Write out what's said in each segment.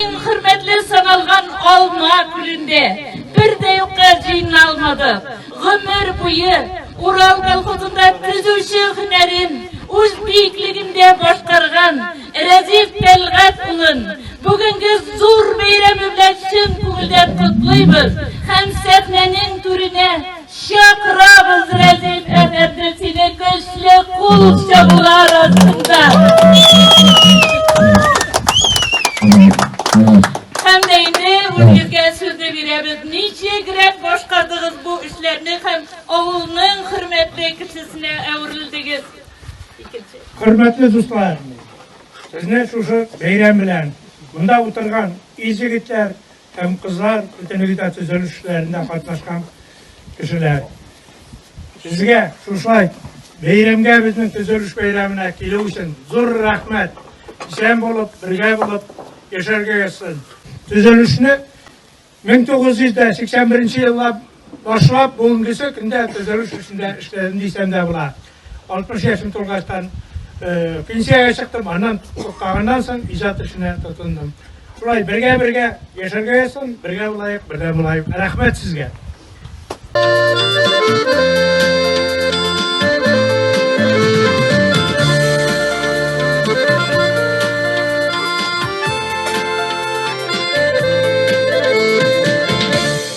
Иң хөрмәтле саналган Алма күлендә бер дә юкка җыйналмадык. Гомер буе Урал колхозында төзүче һөнәрен үз биеклегендә башкарган Рәзиф Тәлгать улын бүгенге зур бәйрәме белән чын күңелдән котлыйбыз һәм сәхнәнең түренә Чакырабыз, Рәзиф әфәнде, сине көчле кул чабулар астында. Һәм дә инде үзегезгә сүзне бирәбез. Ничегрәк башкардыгыз бу эшләрне һәм авылның хөрмәтле кешесенә әверелдегез? Икенче. Хөрмәтле дуслар, сезне шушы бәйрәм белән, монда утырган ир-егетләр, Һәм кызлар, бөтенегез дә төзелеш эшләрендә катнашкан кешеләр. Сезгә шушылай бәйрәмгә безнең төзелеш бәйрәменә килү өчен зур рәхмәт. Исән булып, бергә булып яшәргә язсын. Төзелешне 1981 елда башлап, бүгенгесе көндә төзелеш эшендә эшләдем дисәм дә була. 60 яшем тулгачтан пенсиягә чыктым, аннан туктаганнан соң иҗат эшенә тотындым. Шулай бергә-бергә яшәргә язсын, бергә булаек, бердәм булаек. Рәхмәт сезгә.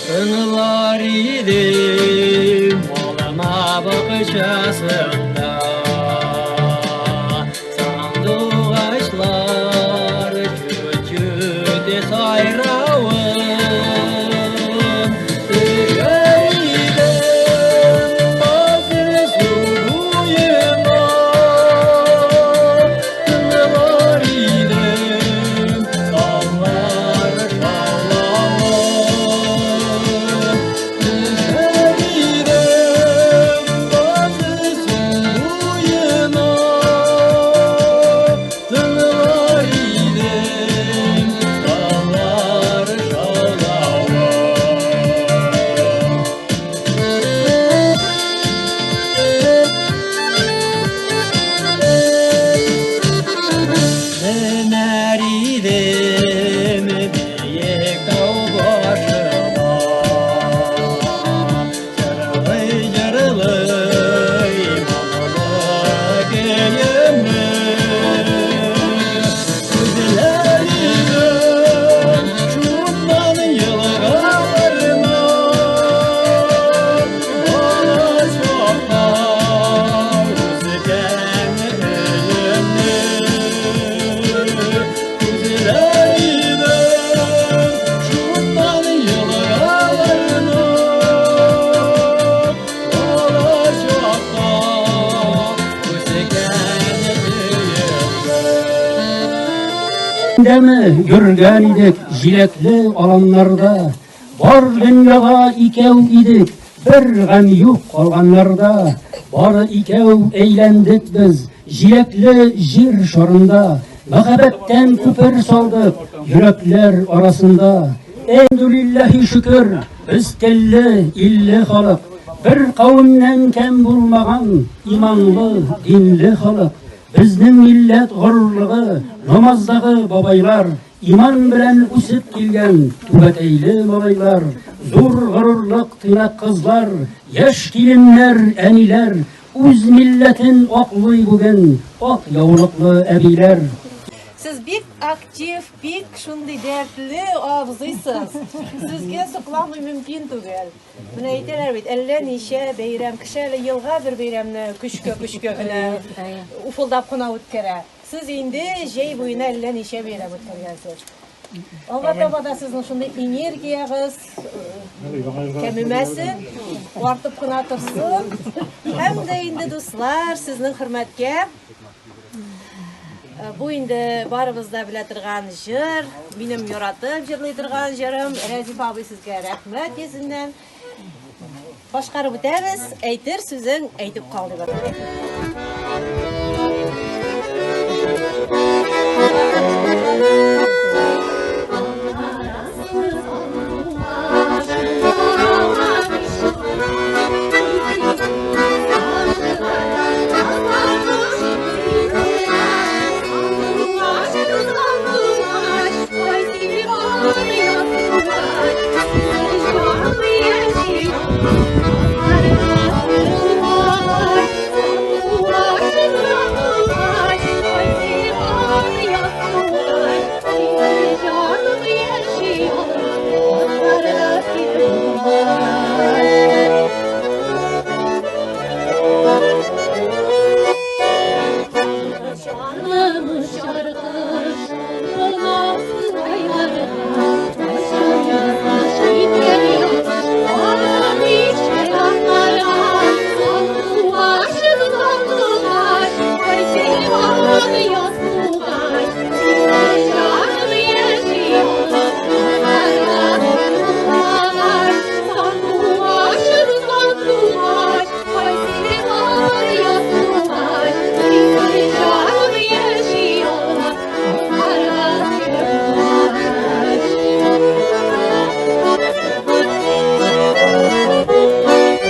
Тыңлар идем алма бакчасында Сандугачлар чүт-чүт сайравын Төшәр идем базы су буена Тыңлар идем таулар Менәр идем биек тау башына, Җырлый-җырлый моңлы көемне. Күзләр идем шуннан елгаларына, Бала чакта үскән өемне. Дәме йөргән идек җиләкле аланнарда, Бар дөньяда икәү идек, бер гамь юк калганнарда. Бары икәү әйләндек без җиләкле җир шарында. Мәхәббәттән күпер салдык йөрәкләр арасында. Әлхәмдүлилләһи шөкер, без телле, илле халык. Бер кавемнән кәм булмаган иманлы, динле халык. Безнең милләт горурлыгы, намаздагы бабайлар, Иман белән үсеп килгән түбәтәйле малайлар, зур горурлык тыйнак кызлар, яшь киленнәр, әниләр, үз милләтен аклый бүген ак яулыклы әбиләр. Сез бик актив, бик шундый дәртле абзыйсыз. Сезгә сокланмый мөмкин түгел. Менә әйтәләр бит, әллә ничә бәйрәм, кеше әле елга бер бәйрәмне көчкә-көчкә генә уфылдап кына үткәрә. Сез инде җәй буена әллә ничә бәйрәм үткәргәнсез. Алга таба да сезнең шундый энергиягез кәмемәсен, артып кына торсын. Һәм дә инде, дуслар, сезнең хөрмәткә Бу инде барыбыз да белә торган җыр, минем яратып җырлый торган җырым. Рәзиф абый, сезгә рәхмәт йөзеннән. Башкарып үтәбез, әйтер сүзең әйтеп кал дип атала.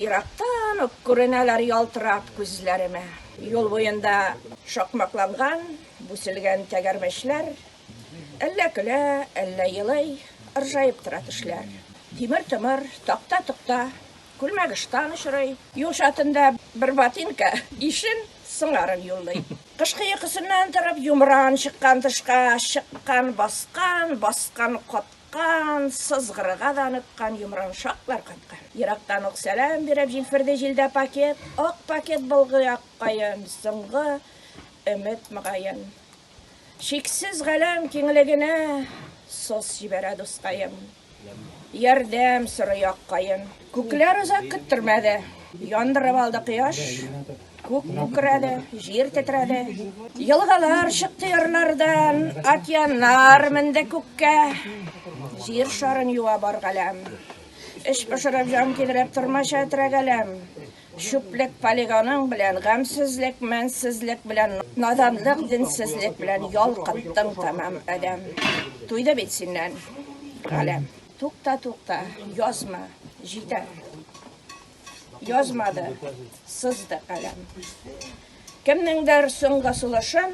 Ерактан ук күренәләр ялтырап күзләремә. Юл буенда шакмакланган, бүселгән тәгәрмәчләр. Әллә көлә, әллә елый, ыржаеп тора тешләр. Тимер-томыр, такта-токта, күлмәк-ыштан очрый. Юл чатында бер ботинка ишен сыңарын юллый. Кышкы йокысыннан торып, йомран чыккан тышка, чыккан, баскан, баскан каткан, сызгырырга да оныткан йомран шаклар каткан. Ерактан ук сәлам биреп җилферди җилдә пакет, ак пакет болгый ак каен, соңгы өмет мөгаен. Чиксез галәм киңлегенә сос җибәрә дускаем. Ярдәм сорый ак каен. Күкләр озак көттермәде. Яндырып алды кояш. Күк күкрәде, җир тетрәде. Елгалар чыкты ярлардан, океаннар менде күккә. Җир шарын юа бар галәм. Эч пошырып, җан килереп тормача терәгәләм. Чүплек полигоның белән, гамьсезлек, мәнсезлек белән, наданлык, денсезлек белән ялкыттың тәмам, адәм. Туйды бит синнән, галәм. Тукта, тукта, язма, җитәр. Язмады, сызды каләм. Кемнеңдер соңгы сулышын,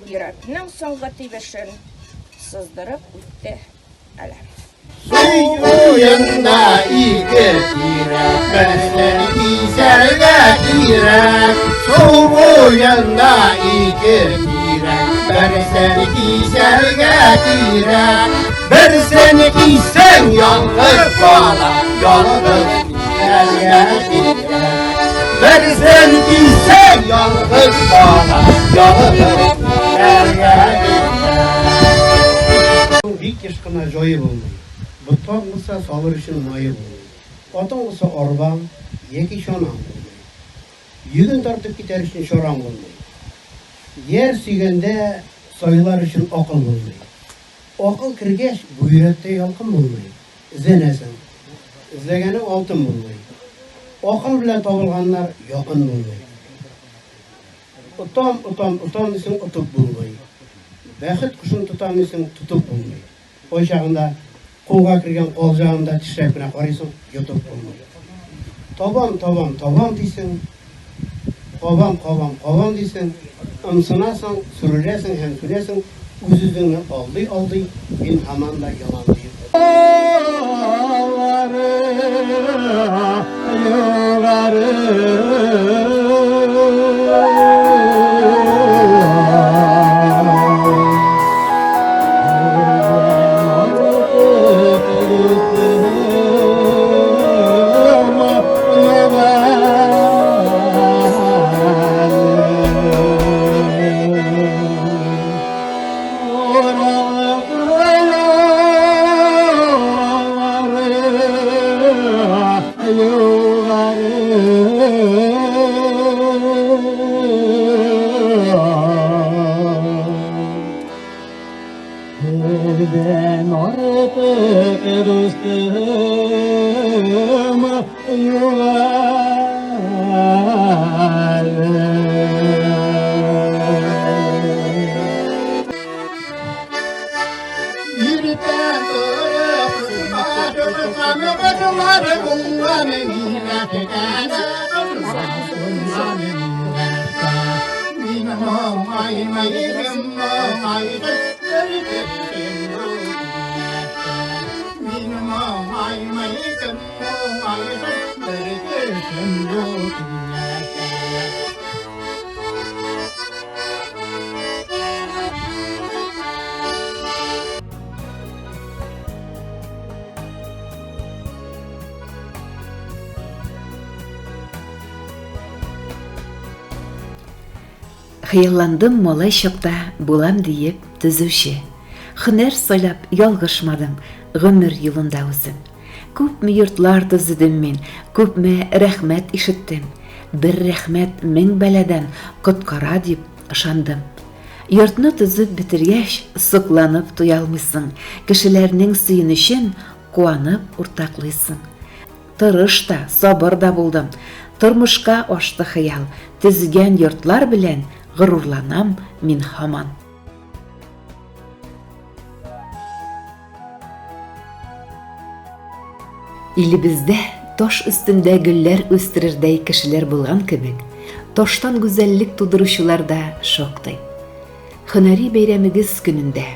йөрәкнең соңгы тибешен сыздырып үтте каләм. Су буенда ике тирәк, берсен кисәргә кирәк. Су буенда ике тирәк, берсен кисәргә кирәк. Берсен киссәң ялгыз кала, ялгыз кисәргә кирәк. Берсен киссәң ялгыз кала, ялгыз кисәргә кирәк. Бик еш кына җае булмый. Ботак булса, салыр өчен мае булмый. Атың булса, арбаң яки чанаң булмый. Йөген тартып китәр өчен чараң булмый. Яр сөйгәндә сайлар өчен акыл булмый. Акыл кергәч, бу йөрәктә ялкын булмый. Эзләнәсең. Эзләгәнең алтын булмый. Акыл белән табылганнар якын булмый. Отам, отам, отам дисең, отып булмый. Бәхет кошын тотам дисең, тотып булмый. Кайчагында кулга кергән калҗаны да тешләп кенә карыйсың, йотып булмый. Табам, табам, табам дисең, кабам, кабам, кабам дисең, ымсынасың, сүреләсең һәм сүнәсең, үз-үзеңне алдый-алдый, мин һаман да ялан диеп. Һездән артык дустым юк әле. Иртә торып, башымыздан кызлар уңган милләткә, кызлар уңган милләткә. Мин моңаймыйм, моңайдым, бер кешем бу милләткә. Мин моңаймыйм, моңайдым, бер кешем бу милләткә. Хыялландым малай чакта булам диеп төзүче. Һөнәр сайлап ялгышмадым гомер юлында үзем. Күпме йортлар төзедем мин, күпме рәхмәт ишеттем. Бер рәхмәт мең бәладән коткара дип ышандым. Йортны төзеп бетергәч, сокланып туя алмыйсың, кешеләрнең сөенечен куанып уртаклыйсың. Тырыш та, сабыр да булдым. Тормышка ашты хыял, төзегән йортлар белән горурланам мин һаман. Илебездә таш өстендә гөлләр үстерердәй кешеләр булган кебек, таштан гүзәллек тудыручылар да шактый. Һөнәри бәйрәмегез көнендә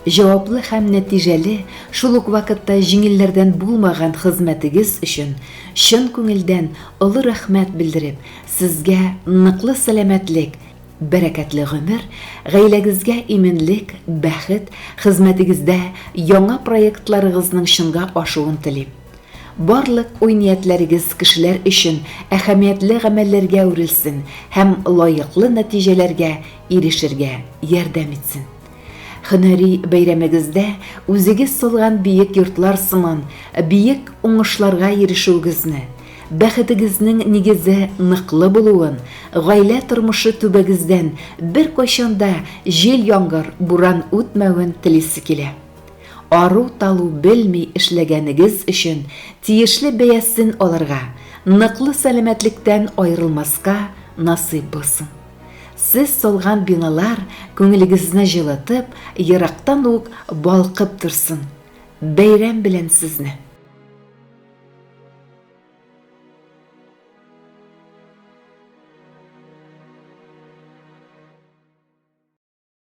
җаваплы һәм нәтиҗәле, шул ук вакытта җиңелләрдән булмаган хезмәтегез өчен чын күңелдән олы рәхмәт белдереп, сезгә ныклы сәламәтлек, Бәрәкәтле гомер, гаиләгезгә иминлек, бәхет, хезмәтегездә яңа проектларыгызның чынга ашуын телим. Барлык уй-ниятләрегез кешеләр өчен әһәмиятле гамәлләргә әверелсен һәм лаеклы нәтиҗәләргә ирешергә ярдәм итсен. Һөнәри бәйрәмегездә үзегез салган биек йортлар сыман биек уңышларга ирешүегезне, бәхетегезнең нигезе ныклы булуын, гаилә тормышы түбәгездән беркайчан да җил-яңгыр, буран үтмәвен телисе килә. Ару-талу белми эшләгәнегез өчен тиешле бәясен алырга, ныклы сәламәтлектән аерылмаска насыйп булсын. Сез салган биналар күңелегезне җылытып, ерактан ук балкып торсын. Бәйрәм белән сезне!